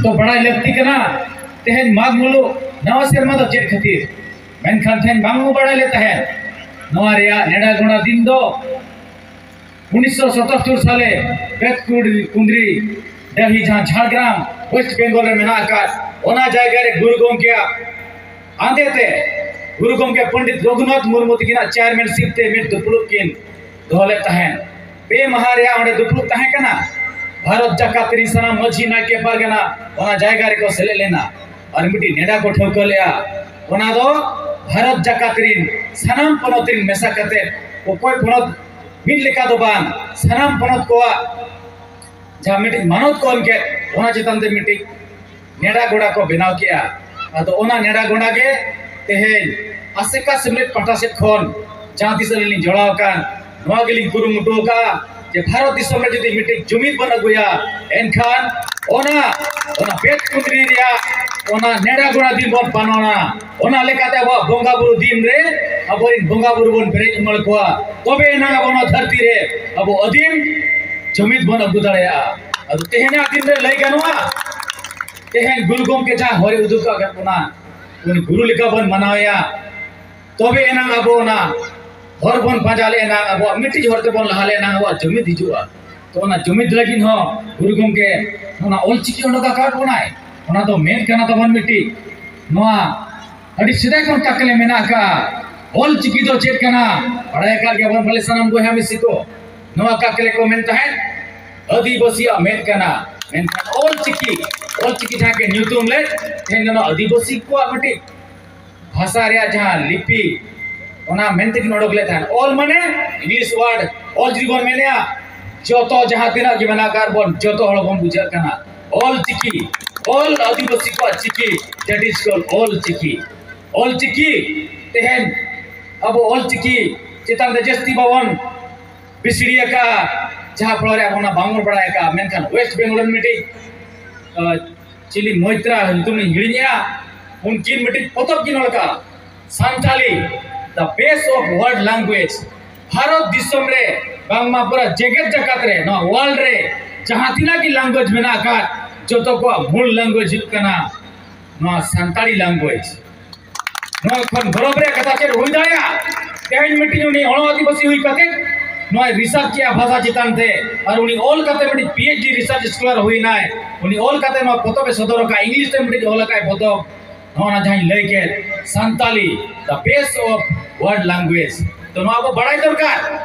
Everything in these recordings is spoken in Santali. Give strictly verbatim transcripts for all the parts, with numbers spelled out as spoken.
ᱛᱚ ᱵᱟᱲᱟᱭ ᱞᱟᱹᱠᱛᱤ ᱠᱟᱱᱟ, ᱛᱮᱦᱮᱧ ᱢᱟᱜᱽ ᱢᱩᱞᱩᱜ ᱱᱟᱣᱟ ᱥᱮᱨᱢᱟ ᱫᱚ ᱪᱮᱫ ᱠᱷᱟᱹᱛᱤᱨ? ᱢᱮᱱᱠᱷᱟᱱ ᱛᱮᱦᱮᱧ ᱵᱟᱝ ᱵᱚ ᱵᱟᱲᱟᱭ ᱞᱮᱫ ᱛᱟᱦᱮᱸᱫ, ᱱᱚᱣᱟ ᱨᱮᱭᱟᱜ ᱱᱮᱰᱟ ᱜᱚᱸᱰᱟ ᱫᱤᱱ ᱫᱚ ᱩᱱᱤᱥᱥᱚ ᱥᱟᱛᱟᱛᱛᱳᱨ ᱥᱟᱞᱮ ᱯᱮᱛᱠᱩᱲ ᱠᱩᱸᱫᱽᱨᱤ ᱰᱟᱹᱦᱤ, ᱡᱟᱦᱟᱸ ᱡᱷᱟᱲᱜᱨᱟᱢ, ᱳᱭᱮᱥᱴ ᱵᱮᱝᱜᱚᱞ ᱨᱮ ᱢᱮᱱᱟᱜ ᱟᱠᱟᱫ, ᱚᱱᱟ ᱡᱟᱭᱜᱟ ᱨᱮ ᱜᱩᱨᱩ ᱜᱚᱢᱠᱮᱭᱟᱜ ᱟᱸᱫᱮ ᱛᱮ ᱜᱩᱨᱩ ᱜᱚᱢᱠᱮ ᱯᱚᱱᱰᱤᱛ ᱨᱚᱜᱷᱩᱱᱟᱛᱷ ᱢᱩᱨᱢᱩ ᱛᱟᱹᱠᱤᱱᱟᱜ ᱪᱮᱭᱟᱨᱢᱮᱱᱥᱤᱯ ᱛᱮ ᱢᱤᱫ ᱫᱩᱯᱲᱩᱵ ᱠᱤᱱ ᱫᱚᱦᱚ ᱞᱮᱫ ᱛᱟᱦᱮᱸᱫ᱾ ᱯᱮ ᱢᱟᱦᱟ ᱨᱮᱭᱟᱜ ᱚᱸᱰᱮ ᱫᱩᱯᱲᱩᱵ ᱛᱟᱦᱮᱸ ᱠᱟᱱᱟ᱾ ᱵᱷᱟᱨᱚᱛ ᱡᱟᱠᱟᱛ ᱨᱤᱱ ᱥᱟᱱᱟᱢ ᱢᱟᱹᱡᱷᱤ, ᱱᱟᱭᱠᱮ, ᱯᱟᱨᱜᱟᱱᱟ ᱚᱱᱟ ᱡᱟᱭᱜᱟ ᱨᱮᱠᱚ ᱥᱮᱞᱮᱫ ᱞᱮᱱᱟ ᱟᱨ ᱢᱤᱫᱴᱤᱡ ᱱᱮᱰᱟ ᱠᱚ ᱴᱷᱟᱹᱣᱠᱟᱹ ᱞᱮᱫᱼᱟ᱾ ᱚᱱᱟ ᱫᱚ ᱵᱷᱟᱨᱚᱛ ᱡᱟᱠᱟᱛ ᱨᱤᱱ ᱥᱟᱱᱟᱢ ᱯᱚᱱᱚᱛ ᱨᱤᱱ ᱢᱮᱥᱟ ᱠᱟᱛᱮ ᱚᱠᱚᱭ ᱯᱚᱱᱚᱛ ᱢᱤᱫ ᱞᱮᱠᱟ ᱫᱚ ᱵᱟᱝ, ᱥᱟᱱᱟᱢ ᱯᱚᱱᱚᱛ ᱠᱚᱣᱟᱜ ᱡᱟᱦᱟᱸ ᱢᱤᱫᱴᱤᱡ ᱢᱟᱱᱚᱛ ᱠᱚ ᱮᱢ ᱠᱮᱫ, ᱚᱱᱟ ᱪᱮᱛᱟᱱ ᱛᱮ ᱢᱤᱫᱴᱤᱡ ᱱᱮᱰᱟ ᱜᱚᱰᱟ ᱠᱚ ᱵᱮᱱᱟᱣ ᱠᱮᱜᱼᱟ᱾ ᱟᱫᱚ ᱚᱱᱟ ᱱᱮᱰᱟ ᱜᱚᱰᱟ ᱜᱮ ᱛᱮᱦᱮᱧ ᱟᱥᱮᱠᱟ ᱥᱮᱢᱞᱮᱫ ᱯᱟᱦᱴᱟ ᱥᱮᱫ ᱠᱷᱚᱱ ᱡᱟᱦᱟᱸ ᱛᱤᱥ ᱟᱹᱞᱤᱧ ᱞᱤᱧ ᱡᱚᱲᱟᱣ ᱟᱠᱟᱱ, ᱱᱚᱣᱟ ᱜᱮᱞᱤᱧ ᱠᱩᱨᱩᱢᱩᱴᱩ ᱟᱠᱟᱫᱼᱟ ᱡᱮ ᱵᱷᱟᱨᱚᱛ ᱫᱤᱥᱚᱢ ᱨᱮ ᱡᱩᱫᱤ ᱢᱤᱫᱴᱤᱡ ᱡᱩᱢᱤᱫ ᱵᱚᱱ ᱟᱹᱜᱩᱭᱟ, ᱮᱱᱠᱷᱟᱱ ᱚᱱᱟ, ᱚᱱᱟ ᱯᱮᱛ ᱠᱩᱸᱫᱽᱨᱤ ᱨᱮᱭᱟᱜ ᱚᱱᱟ ᱱᱮᱰᱟ ᱜᱚᱰᱟ ᱫᱤᱱ ᱵᱚᱱ ᱯᱟᱞᱚᱱᱟ᱾ ᱚᱱᱟ ᱞᱮᱠᱟᱛᱮ ᱟᱵᱚᱣᱟᱜ ᱵᱚᱸᱜᱟ ᱵᱩᱨᱩ ᱫᱤᱱ ᱨᱮ ᱟᱵᱚᱨᱮᱱ ᱵᱚᱸᱜᱟ ᱵᱩᱨᱩ ᱵᱚᱱ ᱯᱮᱨᱮᱡ ᱩᱢᱟᱹᱲ ᱠᱚᱣᱟ, ᱛᱚᱵᱮ ᱮᱱᱟᱝ ᱟᱵᱚ ᱱᱚᱣᱟ ᱫᱷᱟᱹᱨᱛᱤ ᱨᱮ ᱟᱵᱚ ᱟᱹᱫᱤᱢ ᱡᱩᱢᱤᱫ ᱵᱚᱱ ᱟᱹᱜᱩ ᱫᱟᱲᱮᱭᱟᱜᱼᱟ᱾ ᱟᱫᱚ ᱛᱮᱦᱮᱧᱟᱜ ᱫᱤᱱ ᱨᱮ ᱞᱟᱹᱭ ᱜᱟᱱᱚᱜᱼᱟ, ᱛᱮᱦᱮᱧ ᱜᱩᱨᱩ ᱜᱚᱢᱠᱮ ᱡᱟᱦᱟᱸ ᱦᱚᱨᱮ ᱩᱫᱩᱜ ᱟᱠᱟᱫ ᱵᱚᱱᱟ, ᱩᱱᱤ ᱜᱩᱨᱩ ᱞᱮᱠᱟ ᱵᱚᱱ ᱢᱟᱱᱟᱣᱮᱭᱟ, ᱛᱚᱵᱮ ᱮᱱᱟᱝ ᱟᱵᱚ ᱚᱱᱟ ᱦᱚᱨ ᱵᱚᱱ ᱯᱟᱸᱡᱟ ᱞᱮ ᱮᱱᱟᱝ, ᱟᱵᱚᱣᱟᱜ ᱢᱤᱫᱴᱤᱡ ᱦᱚᱨ ᱛᱮᱵᱚᱱ ᱞᱟᱦᱟ ᱞᱮ ᱮᱱᱟᱝ ᱟᱵᱚᱣᱟᱜ ᱡᱩᱢᱤᱫ ᱦᱤᱡᱩᱜᱼᱟ᱾ ᱛᱚ ᱚᱱᱟ ᱡᱩᱢᱤᱫ ᱞᱟᱹᱜᱤᱫ ᱦᱚᱸ ᱜᱩᱨᱩ ᱜᱚᱢᱠᱮ ᱚᱱᱟ ᱚᱞ ᱪᱤᱠᱤ ᱚᱰᱚᱠ ᱟᱠᱟᱫ ᱵᱚᱱᱟᱭ, ᱚᱱᱟ ᱫᱚ ᱢᱮᱫ ᱠᱟᱱᱟ ᱛᱟᱵᱚᱱ ᱢᱤᱫᱴᱤᱡ᱾ ᱱᱚᱣᱟ ᱟᱹᱰᱤ ᱥᱮᱫᱟᱭ ᱠᱷᱚᱱ ᱠᱟᱠᱞᱮ ᱢᱮᱱᱟᱜ ᱟᱠᱟᱫᱼᱟ᱾ ᱚᱞ ᱪᱤᱠᱤ ᱫᱚ ᱪᱮᱫ ᱠᱟᱱᱟ? ᱵᱟᱲᱟᱭ ᱟᱠᱟᱫ ᱜᱮᱭᱟ ᱵᱚᱱ ᱯᱟᱞᱮ ᱥᱟᱱᱟᱢ ᱵᱚᱭᱦᱟ ᱢᱤᱥᱤ ᱠᱚ, ᱱᱚᱣᱟ ᱠᱟᱠᱞᱮ ᱠᱚ ᱢᱮᱱ ᱛᱟᱦᱮᱸᱫ ᱟᱹᱫᱤᱵᱟᱹᱥᱤᱭᱟᱜ ᱢᱮᱫ ᱠᱟᱱᱟ᱾ ᱢᱮᱱᱠᱷᱟᱱ ᱚᱞ ᱪᱤᱠᱤ, ᱚᱞ ᱪᱤᱠᱤ ᱡᱟᱦᱟᱸ ᱜᱮ ᱧᱩᱛᱩᱢ ᱞᱮᱫ, ᱛᱮᱦᱮᱧ ᱫᱚ ᱱᱚᱣᱟ ᱟᱹᱫᱤᱵᱟᱹᱥᱤ ᱠᱚᱣᱟᱜ ᱢᱤᱫᱴᱤᱡ ᱵᱷᱟᱥᱟ ᱨᱮᱭᱟᱜ ᱡᱟᱦᱟᱸ ᱞᱤᱯᱤ, ᱚᱱᱟ ᱢᱮᱱᱛᱮ ᱠᱤᱱ ᱚᱰᱚᱠ ᱞᱮᱫ ᱛᱟᱦᱮᱸᱫ᱾ ᱚᱞ ᱢᱟᱱᱮ ᱤᱝᱞᱤᱥ ᱣᱟᱨᱰ, ᱚᱞ ᱡᱩᱫᱤ ᱵᱚᱱ ᱢᱮᱱᱮᱜᱼᱟ, ᱡᱚᱛᱚ ᱡᱟᱦᱟᱸ ᱛᱤᱱᱟᱹᱜ ᱜᱮ ᱢᱮᱱᱟᱜ ᱟᱠᱟᱫ ᱵᱚᱱ, ᱡᱚᱛᱚ ᱦᱚᱲ ᱵᱚᱱ ᱵᱩᱡᱷᱟᱹᱜ ᱠᱟᱱᱟ᱾ ᱚᱞ ᱪᱤᱠᱤ, ᱚᱞ ᱟᱹᱫᱤᱵᱟᱹᱥᱤ ᱠᱚᱣᱟᱜ ᱪᱤᱠᱤ, that is called Ol Chiki. Ol Chiki ᱛᱮᱦᱮᱧ ᱟᱵᱚ ᱚᱞ ᱪᱤᱠᱤ ᱪᱮᱛᱟᱱ ᱨᱮ ᱡᱟᱹᱥᱛᱤ ᱵᱟᱵᱚᱱ ᱵᱤᱥᱲᱤ ᱟᱠᱟᱫᱼᱟ, ᱡᱟᱦᱟᱸ ᱯᱷᱚᱞᱚ ᱨᱮ ᱟᱵᱚ ᱚᱱᱟ ᱵᱟᱝᱵᱚᱱ ᱵᱟᱲᱟᱭ ᱟᱠᱟᱫᱼᱟ᱾ ᱢᱮᱱᱠᱷᱟᱱ ᱳᱭᱮᱥᱴ ᱵᱮᱝᱜᱚᱞ ᱨᱮᱱ ᱢᱤᱫᱴᱤᱡ, ᱟᱸ, ᱪᱤᱞᱤ ᱢᱚᱭᱛᱨᱟ ᱧᱩᱛᱩᱢ ᱤᱧ ᱦᱤᱲᱤᱧᱮᱜᱼᱟ, ᱩᱱᱠᱤᱱ ᱢᱤᱫᱴᱤᱡ ᱯᱚᱛᱚᱵ ᱠᱤᱱ ᱚᱞ ᱟᱠᱟᱫᱼᱟ, Santali, The Best of World Language᱾ Bharat ᱫᱤᱥᱚᱢ ᱨᱮ, ᱵᱟᱝᱢᱟ ᱯᱩᱨᱟᱹ ᱡᱮᱜᱮᱛ ᱡᱟᱠᱟᱛ ᱨᱮ, ᱱᱚᱣᱟ ᱣᱟᱨᱞᱰ ᱨᱮ ᱡᱟᱦᱟᱸ ᱛᱤᱱᱟᱹᱜ ᱜᱮ ᱞᱮᱝᱜᱩᱭᱮᱡᱽ ᱢᱮᱱᱟᱜ ᱟᱠᱟᱫ, ᱡᱚᱛᱚ ᱠᱚᱣᱟᱜ ᱢᱩᱞ ᱞᱮᱝᱜᱩᱭᱮᱡᱽ ᱦᱩᱭᱩᱜ ᱠᱟᱱᱟ ᱱᱚᱣᱟ ᱥᱟᱱᱛᱟᱲᱤ ᱞᱮᱝᱜᱩᱭᱮᱡᱽ᱾ ᱱᱚᱣᱟ ᱠᱷᱚᱱ ᱜᱚᱨᱚᱵᱽ ᱨᱮᱭᱟᱜ ᱠᱟᱛᱷᱟ ᱪᱮᱫ ᱦᱩᱭ ᱫᱟᱲᱮᱭᱟᱜᱼᱟ? ᱛᱮᱦᱮᱧ ᱢᱤᱫᱴᱤᱡ ᱩᱱᱤ ᱚᱞ ᱟᱹᱫᱤᱵᱟᱹᱥᱤ ᱦᱩᱭ ᱠᱟᱛᱮ ᱱᱚᱣᱟᱭ ᱨᱤᱥᱟᱨᱪ ᱠᱮᱜᱼᱟ ᱵᱷᱟᱥᱟ ᱪᱮᱛᱟᱱ ᱛᱮ, ᱟᱨ ᱩᱱᱤ ᱚᱞ ᱠᱟᱛᱮ ᱢᱤᱫᱴᱤᱡ P H D research scholar ᱦᱩᱭᱱᱟᱭ᱾ ᱩᱱᱤ ᱚᱞ ᱠᱟᱛᱮ ᱱᱚᱣᱟ ᱯᱚᱛᱚᱵ ᱮ ᱥᱚᱫᱚᱨ ᱟᱠᱟᱫ, ᱤᱝᱞᱤᱥ ᱛᱮ ᱢᱤᱫᱴᱤᱡ ᱚᱞ ᱟᱠᱟᱫ ᱯᱚᱛᱚᱵ, ᱱᱚᱜᱼᱚ ᱱᱟ ᱡᱟᱦᱟᱸᱧ ᱞᱟᱹᱭ ᱠᱮᱫ, Santali, The Best of World Language᱾ ᱛᱚ ᱱᱚᱣᱟ ᱟᱵᱚ ᱵᱟᱲᱟᱭ ᱫᱚᱨᱠᱟᱨ,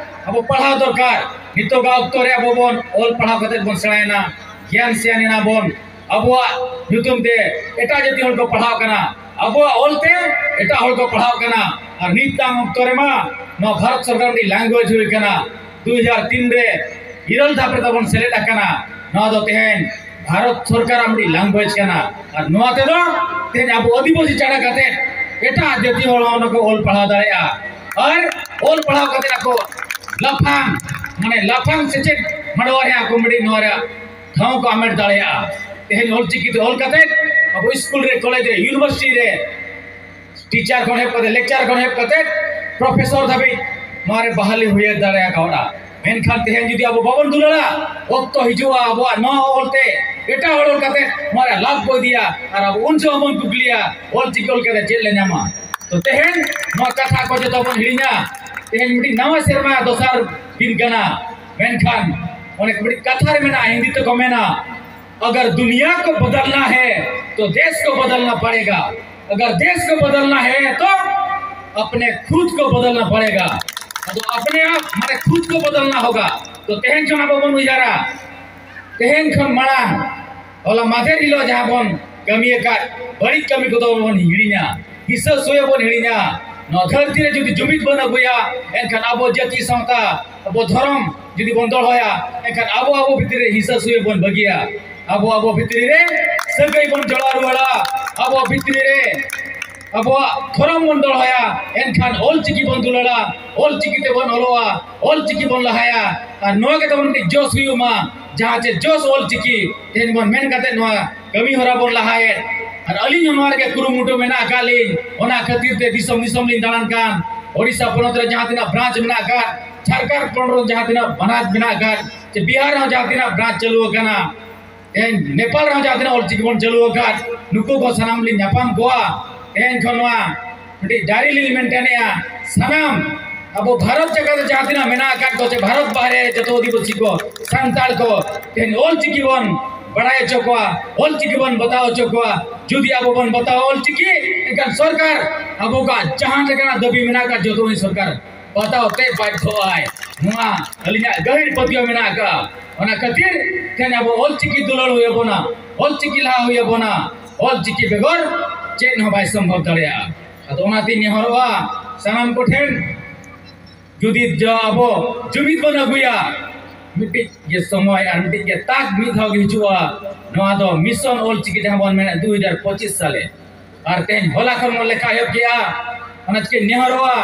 ᱟᱵᱚ ᱯᱟᱲᱦᱟᱣ ᱫᱚᱨᱠᱟᱨ᱾ ᱱᱤᱛᱚᱜᱟᱜ ᱚᱠᱛᱚ ᱨᱮ ᱟᱵᱚ ᱵᱚᱱ ᱚᱞ ᱯᱟᱲᱦᱟᱣ ᱠᱟᱛᱮ ᱵᱚᱱ ᱥᱮᱬᱟᱭᱮᱱᱟ, ᱜᱮᱭᱟᱱ ᱥᱮᱭᱟᱱ ᱮᱱᱟ ᱵᱚᱱ, ᱟᱵᱚᱣᱟᱜ ᱧᱩᱛᱩᱢ ᱛᱮ ᱮᱴᱟᱜ ᱡᱟᱹᱛᱤ ᱦᱚᱲ ᱠᱚ ᱯᱟᱲᱦᱟᱜ ᱠᱟᱱᱟ, ᱟᱵᱚᱣᱟᱜ ᱚᱞ ᱛᱮ ᱮᱴᱟᱜ ᱦᱚᱲ ᱠᱚ ᱯᱟᱲᱦᱟᱜ ᱠᱟᱱᱟ᱾ ᱟᱨ ᱱᱤᱛ ᱛᱟᱝ ᱚᱠᱛᱚ ᱨᱮᱢᱟ ᱱᱚᱣᱟ ᱵᱷᱟᱨᱚᱛ ᱥᱚᱨᱠᱟᱨ ᱢᱤᱫᱴᱤᱡ ᱞᱮᱝᱜᱩᱭᱮᱡᱽ ᱦᱩᱭ ᱠᱟᱱᱟ᱾ ᱫᱩ ᱦᱟᱡᱟᱨ ᱛᱤᱱ ᱨᱮ ᱤᱨᱟᱹᱞ ᱫᱷᱟᱯ ᱨᱮ ᱛᱟᱵᱚᱱ ᱥᱮᱞᱮᱫ ᱟᱠᱟᱱᱟ᱾ ᱱᱚᱣᱟ ᱫᱚ ᱛᱮᱦᱮᱧ ᱵᱷᱟᱨᱚᱛ ᱥᱚᱨᱠᱟᱨᱟᱜ ᱢᱤᱫᱴᱤᱡ ᱞᱮᱝᱜᱩᱭᱮᱡᱽ ᱠᱟᱱᱟ᱾ ᱟᱨ ᱱᱚᱣᱟ ᱛᱮᱫᱚ ᱛᱮᱦᱮᱧ ᱟᱵᱚ ᱟᱹᱫᱤᱵᱟᱹᱥᱤ ᱪᱷᱟᱰᱟ ᱠᱟᱛᱮ ᱮᱴᱟᱜ ᱡᱟᱹᱛᱤ ᱦᱚᱲ ᱦᱚᱸ ᱚᱱᱟ ᱠᱚ ᱚᱞ ᱯᱟᱲᱦᱟᱣ ᱫᱟᱲᱮᱭᱟᱜᱼᱟ᱾ ᱟᱨ ᱚᱞ ᱯᱟᱲᱦᱟᱣ ᱠᱟᱛᱮ ᱟᱠᱚ ᱞᱟᱯᱷᱟᱝ, ᱢᱟᱱᱮ ᱞᱟᱯᱷᱟᱝ ᱥᱮᱪᱮᱫ ᱢᱟᱰᱣᱟ ᱨᱮ ᱟᱠᱚ ᱢᱤᱫᱴᱤᱡ ᱱᱚᱣᱟ ᱨᱮᱭᱟᱜ ᱴᱷᱟᱶ ᱠᱚ ᱦᱟᱢᱮᱴ ᱫᱟᱲᱮᱭᱟᱜᱼᱟ᱾ ᱛᱮᱦᱮᱧ ᱚᱞ ᱪᱤᱠᱤ ᱛᱮ ᱚᱞ ᱠᱟᱛᱮ ᱟᱵᱚ ᱥᱠᱩᱞ ᱨᱮ, ᱠᱚᱞᱮᱡᱽ ᱨᱮ, ᱤᱭᱩᱱᱤᱵᱷᱟᱨᱥᱤᱴᱤ ᱨᱮ ᱴᱤᱪᱟᱨ ᱠᱷᱚᱱ ᱮᱦᱚᱵ ᱠᱟᱛᱮ, ᱞᱮᱠᱪᱟᱨ ᱠᱷᱚᱱ ᱮᱦᱚᱵ ᱠᱟᱛᱮ ᱯᱨᱚᱯᱷᱮᱥᱚᱨ ᱫᱷᱟᱹᱵᱤᱡ ᱱᱚᱣᱟ ᱨᱮ ᱵᱟᱦᱟᱞᱤ ᱦᱩᱭ ᱫᱟᱲᱮ ᱠᱟᱣᱫᱟ᱾ ᱢᱮᱱᱠᱷᱟᱱ ᱛᱮᱦᱮᱧ ᱡᱩᱫᱤ ᱟᱵᱚ ᱵᱟᱵᱚᱱ ᱫᱩᱞᱟᱹᱲᱟ, ᱚᱠᱛᱚ ᱦᱤᱡᱩᱜᱼᱟ ᱟᱵᱚᱣᱟᱜ ᱱᱚᱣᱟ ᱚᱞ ᱛᱮ ᱮᱴᱟᱜ ᱦᱚᱲ ᱚᱞ ᱠᱟᱛᱮ ᱱᱚᱣᱟ ᱨᱮ ᱞᱟᱵᱷ ᱠᱚ ᱤᱫᱤᱭᱟ, ᱟᱨ ᱟᱵᱚ ᱩᱱ ᱡᱚᱦᱚᱜ ᱵᱚᱱ ᱠᱩᱠᱞᱤᱭᱟ, ᱚᱞ ᱪᱤᱠᱤ ᱚᱞ ᱠᱟᱛᱮ ᱪᱮᱫ ᱞᱮ ᱧᱟᱢᱟ? ᱛᱚ ᱛᱮᱦᱮᱧ ᱱᱚᱣᱟ ᱠᱟᱛᱷᱟ ᱠᱚ ᱡᱚᱛᱚ ᱵᱚᱱ ᱦᱤᱲᱤᱧᱟ᱾ ᱛᱮᱦᱮᱧ ᱢᱤᱫᱴᱤᱡ ᱱᱟᱣᱟ ᱥᱮᱨᱢᱟ ᱫᱚᱥᱟᱨ ᱫᱤᱱ ᱠᱟᱱᱟ, ᱢᱮᱱᱠᱷᱟᱱ ᱚᱱᱮ ᱢᱤᱫᱴᱤᱡ ᱠᱟᱛᱷᱟ ᱨᱮ ᱢᱮᱱᱟᱜᱼᱟ, ᱦᱤᱱᱫᱤ ᱛᱮᱠᱚ ᱢᱮᱱᱟ, अगर दुनिया को बदलना है तो देश को बदलना पड़ेगा, अगर देश को बदलना है तो अपने खुद को बदलना पड़ेगा। ᱟᱫᱚ ᱟᱯᱱᱮ ᱟᱯ ᱢᱟᱱᱮ ᱠᱷᱩᱫ ᱠᱚ ᱵᱚᱫᱚᱞᱱᱟ ᱦᱳᱜᱟ᱾ ᱛᱚ ᱛᱮᱦᱮᱧ ᱠᱷᱚᱱ ᱟᱵᱚ ᱵᱚᱱ ᱩᱭᱦᱟᱹᱨᱟ, ᱛᱮᱦᱮᱧ ᱠᱷᱚᱱ ᱢᱟᱲᱟᱝ ᱦᱚᱞᱟ ᱢᱟᱫᱷᱮᱨ ᱦᱤᱞᱳᱜ ᱡᱟᱦᱟᱸ ᱵᱚᱱ ᱠᱟᱹᱢᱤ ᱟᱠᱟᱫ ᱵᱟᱹᱲᱤᱡ ᱠᱟᱹᱢᱤ ᱠᱚᱫᱚ ᱵᱚᱱ ᱦᱤᱲᱤᱧᱟ, ᱦᱤᱥᱟᱹ ᱥᱩᱭᱟᱹ ᱵᱚᱱ ᱦᱤᱲᱤᱧᱟ᱾ ᱱᱚᱣᱟ ᱫᱷᱟᱹᱨᱛᱤ ᱨᱮ ᱡᱩᱫᱤ ᱡᱩᱢᱤᱫ ᱵᱚᱱ ᱟᱹᱜᱩᱭᱟ, ᱮᱱᱠᱷᱟᱱ ᱟᱵᱚ ᱡᱟᱹᱛᱤ ᱥᱟᱶᱛᱟ, ᱟᱵᱚ ᱫᱷᱚᱨᱚᱢ ᱡᱩᱫᱤ ᱵᱚᱱ ᱫᱚᱦᱚᱭᱟ, ᱮᱱᱠᱷᱟᱱ ᱟᱵᱚ ᱟᱵᱚ ᱵᱷᱤᱛᱤᱨ ᱨᱮ ᱦᱤᱥᱟᱹ ᱥᱩᱭᱟᱹ ᱵᱚᱱ ᱵᱟᱹᱜᱤᱭᱟ᱾ ᱟᱵᱚ ᱟᱵᱚ ᱵᱷᱤᱛᱨᱤ ᱨᱮ ᱥᱟᱹᱜᱟᱹᱭ ᱵᱚᱱ ᱡᱚᱲᱟᱣ ᱨᱩᱣᱟᱹᱲᱟ, ᱟᱵᱚ ᱵᱷᱤᱛᱨᱤ ᱨᱮ ᱟᱵᱚᱣᱟᱜ ᱫᱷᱚᱨᱚᱢ ᱵᱚᱱ ᱫᱚᱦᱚᱭᱟ, ᱮᱱᱠᱷᱟᱱ ᱚᱞ ᱪᱤᱠᱤ ᱵᱚᱱ ᱫᱩᱞᱟᱹᱲᱟ, ᱚᱞ ᱪᱤᱠᱤ ᱛᱮᱵᱚᱱ ᱚᱞᱚᱜᱼᱟ, ᱚᱞ ᱪᱤᱠᱤ ᱵᱚᱱ ᱞᱟᱦᱟᱭᱟ᱾ ᱟᱨ ᱱᱚᱣᱟ ᱜᱮ ᱛᱟᱵᱚᱱ ᱢᱤᱫᱴᱤᱡ ᱡᱚᱥ ᱦᱩᱭᱩᱜ ᱢᱟ, ᱡᱟᱦᱟᱸ ᱪᱮ ᱡᱚᱥ ᱚᱞ ᱪᱤᱠᱤ ᱛᱮᱦᱮᱧ ᱵᱚᱱ ᱢᱮᱱ ᱠᱟᱛᱮ ᱱᱚᱣᱟ ᱠᱟᱹᱢᱤ ᱦᱚᱨᱟ ᱵᱚᱱ ᱞᱟᱦᱟᱭᱮᱫ᱾ ᱟᱨ ᱟᱹᱞᱤᱧ ᱦᱚᱸ ᱱᱚᱣᱟ ᱨᱮᱜᱮ ᱠᱩᱨᱩᱢᱩᱴᱩ ᱢᱮᱱᱟᱜ ᱟᱠᱟᱫ ᱞᱤᱧ, ᱚᱱᱟ ᱠᱷᱟᱹᱛᱤᱨ ᱛᱮ ᱫᱤᱥᱚᱢ ᱫᱤᱥᱚᱢ ᱞᱤᱧ ᱫᱟᱬᱟᱱ ᱠᱟᱱ᱾ ᱳᱰᱤᱥᱟ ᱯᱚᱱᱚᱛ ᱨᱮ ᱡᱟᱦᱟᱸ ᱛᱤᱱᱟᱹᱜ ᱵᱨᱟᱧᱪ ᱢᱮᱱᱟᱜ ᱟᱠᱟᱫ, ᱡᱷᱟᱲᱠᱷᱚᱸᱰ ᱯᱚᱱᱚᱛ ᱨᱮ ᱡᱟᱦᱟᱸ ᱛᱤᱱᱟᱹᱜ ᱵᱨᱟᱧᱪ ᱢᱮᱱᱟᱜ ᱟᱠᱟᱫ, ᱪᱮ ᱵᱤᱦᱟᱨ ᱨᱮᱦᱚᱸ ᱡᱟᱦᱟᱸ ᱛᱤᱱᱟᱹᱜ ᱵᱨᱟᱧᱪ ᱪᱟᱹᱞᱩ ᱟᱠᱟᱱᱟ, ᱛᱮᱦᱮᱧ ᱱᱮᱯᱟᱞ ᱨᱮᱦᱚᱸ ᱡᱟᱦᱟᱸ ᱛᱤᱱᱟᱹᱜ ᱚᱞᱪᱤᱠᱤ ᱵᱚᱱ ᱪᱟᱹᱞᱩ ᱟᱠᱟᱫ, ᱱᱩᱠᱩ ᱠᱚ ᱥᱟᱱᱟᱢ ᱞᱤᱧ ᱧᱟᱯᱟᱢ ᱠᱚᱣᱟ᱾ ᱛᱮᱦᱮᱧ ᱠᱷᱚᱱ ᱱᱚᱣᱟ ᱢᱤᱫᱴᱤᱡ ᱰᱟᱭᱨᱤ ᱞᱤᱧ ᱢᱮᱱᱴᱮᱱᱮᱜᱼᱟ, ᱥᱟᱱᱟᱢ ᱟᱵᱚ ᱵᱷᱟᱨᱚᱛ ᱡᱟᱠᱟᱛ ᱨᱮ ᱡᱟᱦᱟᱸ ᱛᱤᱱᱟᱹᱜ ᱢᱮᱱᱟᱜ ᱟᱠᱟᱫ ᱠᱚ, ᱪᱮ ᱵᱷᱟᱨᱚᱛ ᱵᱟᱦᱨᱮ ᱡᱚᱛᱚ ᱟᱹᱫᱤᱵᱟᱹᱥᱤ ᱠᱚ, ᱥᱟᱱᱛᱟᱲ ᱠᱚ, ᱛᱮᱦᱮᱧ ᱚᱞᱪᱤᱠᱤ ᱵᱚᱱ ᱵᱟᱲᱟᱭ ᱦᱚᱪᱚ ᱠᱚᱣᱟ, ᱚᱞᱪᱤᱠᱤ ᱵᱚᱱ ᱵᱟᱛᱟᱣ ᱦᱚᱪᱚ ᱠᱚᱣᱟ᱾ ᱡᱩᱫᱤ ᱟᱵᱚ ᱵᱚᱱ ᱵᱟᱛᱟᱣᱟ ᱚᱞᱪᱤᱠᱤ, ᱮᱱᱠᱷᱟᱱ ᱥᱚᱨᱠᱟᱨ ᱟᱵᱚ ᱠᱚᱣᱟᱜ ᱡᱟᱦᱟᱸ ᱞᱮᱠᱟᱱᱟᱜ ᱫᱟᱹᱵᱤ ᱢᱮᱱᱟᱜ ᱟᱠᱟᱫ, ᱡᱚᱛᱚ ᱩᱱᱤ ᱥᱚᱨᱠᱟᱨ ᱵᱟᱛᱟᱣ ᱛᱮ ᱵᱟᱫᱽᱫᱷᱚᱜᱼᱟᱭ᱾ ᱱᱚᱣᱟ ᱟᱹᱞᱤᱧᱟᱜ ᱜᱟᱹᱦᱤᱨ ᱯᱟᱹᱛᱭᱟᱹᱣ ᱢᱮᱱᱟᱜ ᱟᱠᱟᱫᱼᱟ᱾ ᱚᱱᱟ ᱠᱷᱟᱹᱛᱤᱨ ᱛᱮᱦᱮᱧ ᱟᱵᱚ ᱚᱞᱪᱤᱠᱤ ᱫᱩᱞᱟᱹᱲ ᱦᱩᱭ ᱟᱵᱚᱱᱟ, ᱚᱞᱪᱤᱠᱤ ᱞᱟᱦᱟ ᱦᱩᱭ ᱟᱵᱚᱱᱟ᱾ ᱚᱞᱪᱤᱠᱤ ᱵᱮᱜᱚᱨ ᱪᱮᱫ ᱦᱚᱸ ᱵᱟᱭ ᱥᱚᱢᱵᱷᱚᱵ ᱫᱟᱲᱮᱭᱟᱜᱼᱟ᱾ ᱟᱫᱚ ᱚᱱᱟᱛᱤᱧ ᱱᱮᱦᱚᱨᱚᱜᱼᱟ ᱥᱟᱱᱟᱢ ᱠᱚᱴᱷᱮᱱ, ᱡᱩᱫᱤ ᱡᱟ ᱟᱵᱚ ᱡᱩᱢᱤᱫ ᱵᱚᱱ ᱟᱹᱜᱩᱭᱟ, ᱢᱤᱫᱴᱤᱡ ᱜᱮ ᱥᱚᱢᱚᱭ ᱟᱨ ᱢᱤᱫᱴᱤᱡ ᱜᱮ ᱛᱟᱠ ᱢᱤᱫ ᱫᱷᱟᱣ ᱜᱮ ᱦᱤᱡᱩᱜᱼᱟ᱾ ᱱᱚᱣᱟ ᱫᱚ ᱢᱤᱥᱚᱱ ᱚᱞᱪᱤᱠᱤ ᱡᱟᱦᱟᱸ ᱵᱚᱱ ᱢᱮᱱᱮᱫ ᱫᱩ ᱦᱟᱡᱟᱨ ᱯᱚᱸᱪᱤᱥ ᱥᱟᱞᱮ, ᱟᱨ ᱛᱮᱦᱮᱧ ᱦᱚᱞᱟ ᱠᱷᱚᱱ ᱵᱚᱱ ᱞᱮᱠᱷᱟ ᱮᱦᱚᱵ ᱠᱮᱜᱼᱟ᱾ ᱚᱱᱟ ᱪᱤᱠᱟᱹᱧ ᱱᱮᱦᱚᱨᱚᱜᱼᱟ,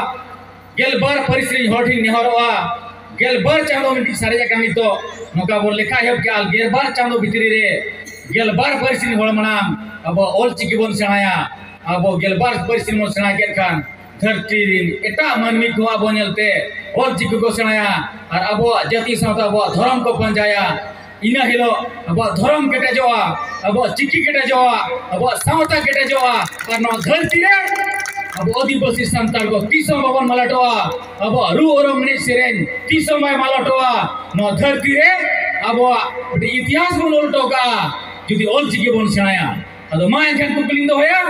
ᱜᱮᱞᱵᱟᱨ ᱯᱟᱹᱨᱤᱥ ᱨᱮᱱ ᱦᱚᱲ ᱴᱷᱮᱱ ᱱᱮᱦᱚᱨᱚᱜᱼᱟ, ᱜᱮᱞᱵᱟᱨ ᱪᱟᱸᱫᱚ ᱢᱤᱫᱴᱤᱡ ᱥᱟᱨᱮᱡ ᱟᱠᱟᱱ ᱱᱤᱛᱚᱜ, ᱱᱚᱝᱠᱟ ᱵᱚᱱ ᱞᱮᱠᱷᱟ ᱮᱦᱚᱵ ᱠᱮᱜᱼᱟ᱾ ᱜᱮᱞᱵᱟᱨ ᱪᱟᱸᱫᱚ ᱵᱷᱤᱛᱨᱤ ᱨᱮ ᱜᱮᱞᱵᱟᱨ ᱯᱟᱹᱨᱤᱥ ᱨᱮᱱ ᱦᱚᱲ ᱢᱟᱲᱟᱝ ᱟᱵᱚ ᱚᱞᱪᱤᱠᱤ ᱵᱚᱱ ᱥᱮᱬᱟᱭᱟ᱾ ᱟᱵᱚ ᱜᱮᱞᱵᱟᱨ ᱯᱟᱹᱨᱤᱥ ᱨᱮᱱ ᱵᱚᱱ ᱥᱮᱬᱟ ᱠᱮᱫ ᱠᱷᱟᱱ ᱫᱷᱟᱹᱨᱛᱤ ᱨᱮᱱ ᱮᱴᱟᱜ ᱢᱟᱹᱱᱢᱤ ᱠᱚ ᱟᱵᱚ ᱧᱮᱞᱛᱮ ᱚᱞᱪᱤᱠᱤ ᱠᱚ ᱥᱮᱬᱟᱭᱟ ᱟᱨ ᱟᱵᱚᱣᱟᱜ ᱡᱟᱹᱛᱤ ᱥᱟᱶᱛᱟ, ᱟᱵᱚᱣᱟᱜ ᱫᱷᱚᱨᱚᱢ ᱠᱚ ᱯᱟᱸᱡᱟᱭᱟ᱾ ᱤᱱᱟᱹ ᱦᱤᱞᱳᱜ ᱟᱵᱚᱣᱟᱜ ᱫᱷᱚᱨᱚᱢ ᱠᱮᱴᱮᱡᱚᱜᱼᱟ, ᱟᱵᱚᱣᱟᱜ ᱪᱤᱠᱤ ᱠᱮᱴᱮᱡᱚᱜᱼᱟ, ᱟᱵᱚᱣᱟᱜ ᱥᱟᱶᱛᱟ ᱠᱮᱴᱮᱡᱚᱜᱼᱟ᱾ ᱟᱨ ᱱᱚᱣᱟ ᱫᱷᱟᱹᱨᱛᱤ ᱨᱮ ᱟᱵᱚ ᱟᱹᱫᱤᱵᱟᱹᱥᱤ ᱥᱟᱱᱛᱟᱲ ᱠᱚ ᱛᱤᱥ ᱦᱚᱸ ᱵᱟᱵᱚᱱ ᱢᱟᱞᱚᱴᱚᱜᱼᱟ᱾ ᱟᱵᱚᱣᱟᱜ ᱨᱩ ᱚᱨᱚᱝ, ᱮᱱᱮᱡ ᱥᱮᱨᱮᱧ ᱛᱤᱥ ᱦᱚᱸ ᱵᱟᱭ ᱢᱟᱞᱚᱴᱚᱜᱼᱟ᱾ ᱱᱚᱣᱟ ᱫᱷᱟᱹᱨᱛᱤ ᱨᱮ ᱟᱵᱚᱣᱟᱜ ᱢᱤᱫᱴᱤᱡ ᱤᱛᱤᱦᱟᱥ ᱵᱚᱱ ᱚᱞ ᱦᱚᱴᱚ ᱠᱟᱜᱼᱟ, ᱡᱩᱫᱤ ᱚᱞᱪᱤᱠᱤ ᱵᱚᱱ ᱥᱮᱬᱟᱭᱟ᱾ ᱟᱫᱚ ᱢᱟ ᱮᱱᱠᱷᱟᱱ ᱠᱩᱠᱞᱤᱧ ᱫᱚᱦᱚᱭᱟ,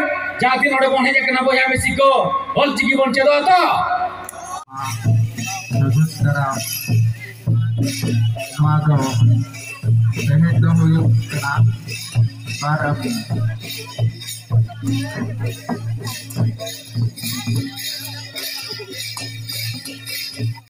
ᱡᱟᱦᱟᱸ ᱛᱤᱱ ᱱᱚᱰᱮ ᱵᱚᱱ ᱦᱮᱡ ᱟᱠᱟᱱᱟ ᱵᱚᱭᱦᱟ ᱢᱤᱥᱤ ᱠᱚ, ᱚᱞᱪᱤᱠᱤ ᱵᱚᱱ ᱪᱮᱫᱚᱜᱼᱟ ᱛᱚ? ᱥᱟᱹᱜᱩᱱ ᱫᱟᱨᱟᱢ᱾ ᱱᱚᱣᱟ ᱫᱚ ᱮᱱᱮᱡ ᱫᱚ ᱦᱩᱭᱩᱜ ᱠᱟᱱᱟ ᱵᱟᱨ